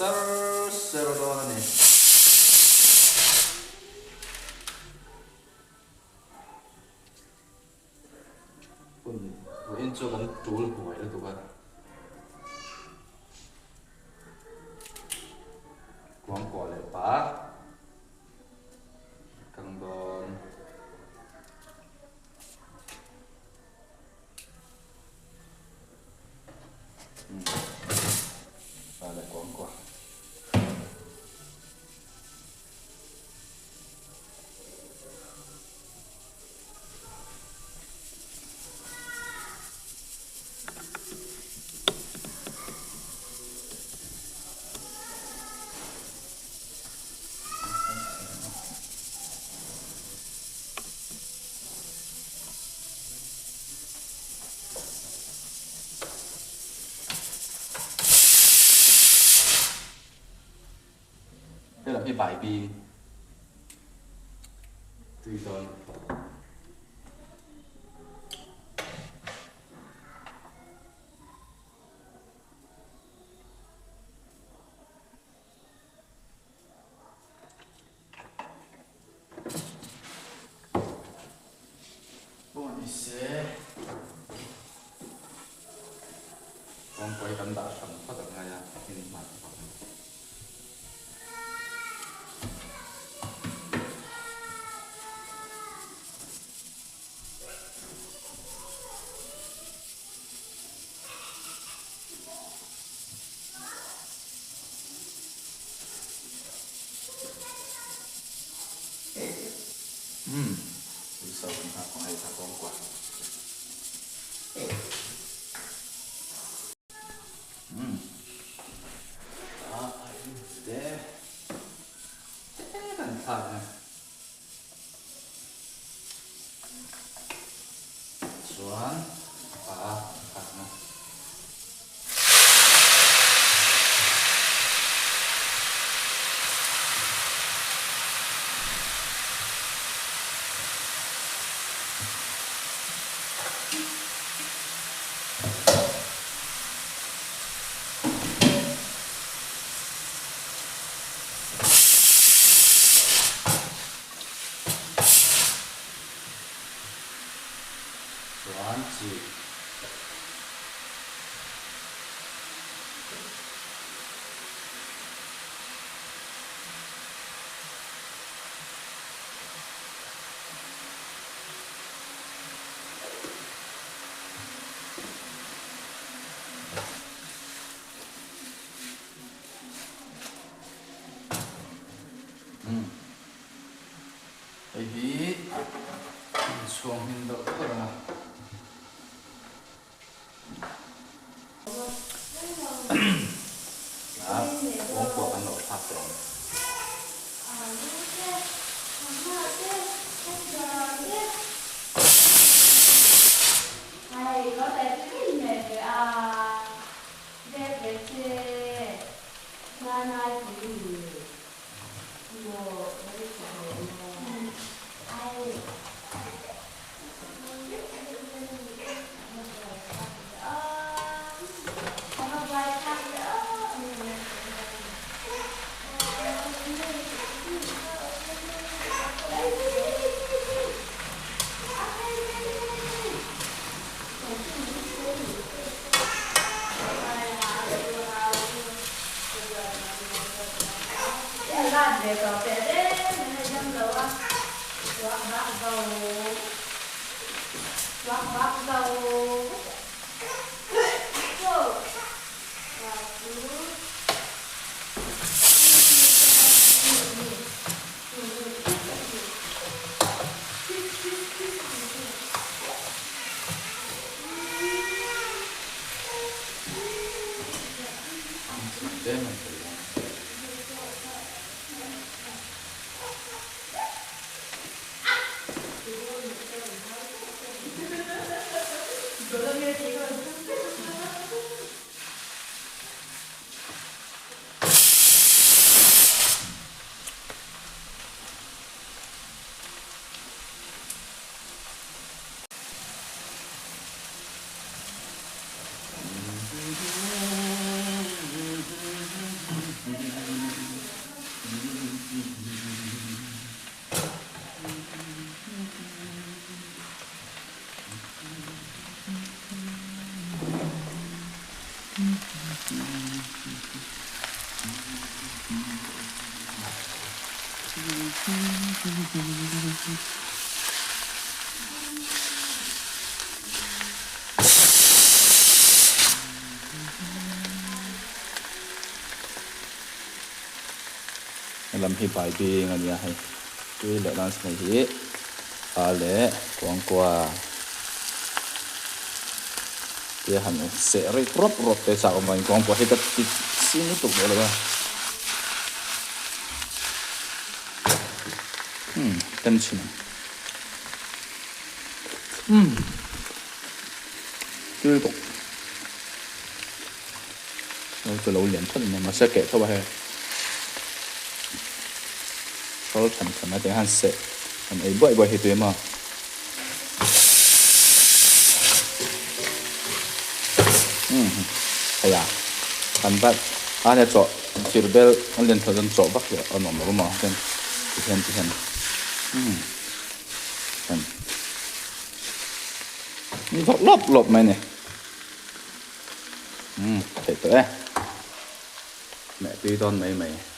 ser ser dawn a ni. Hun vawiin chu kan tul buai lutuk a. Kuangkuah leh pa kang dawn. Pa leh kuangkuah. Helam hi bai bing tui dawn. Pawh ni se kawngpui kan dah hran phawt ang ngai a in hman phawt ang. Umm tui so kan nghak hei ta kawngkua. Umm ah a in te te kan thlak a chuan pa thlak na. Chuan chi. Umm. Hei hi inchhuang hmin deuh deuh reng a. A kawngkuah kan lo thlak tawh ang. Helam hi baibing a nia hei tui leh lunch mai hi a leh kuangkua tia han seh rik rawp rawp te chak awm vangin kuangkua hi ka ti ching lutuk duh lo a umm tem chhin ang umm tui lutuk. Lo chu lo lian phawt mai mahse keh tho a hei hrawl than than a tiang hian seh an ei buaih buaih hi tui maw umm hei a kan bat a nia chawh thir bel an lian tho chuan chawh vak leh a nuam lo maw chuan tihian tihian umm chuan vawrh lawp lawp mai a ni. Umm theih tawh e. Meh tui dawn mai mai.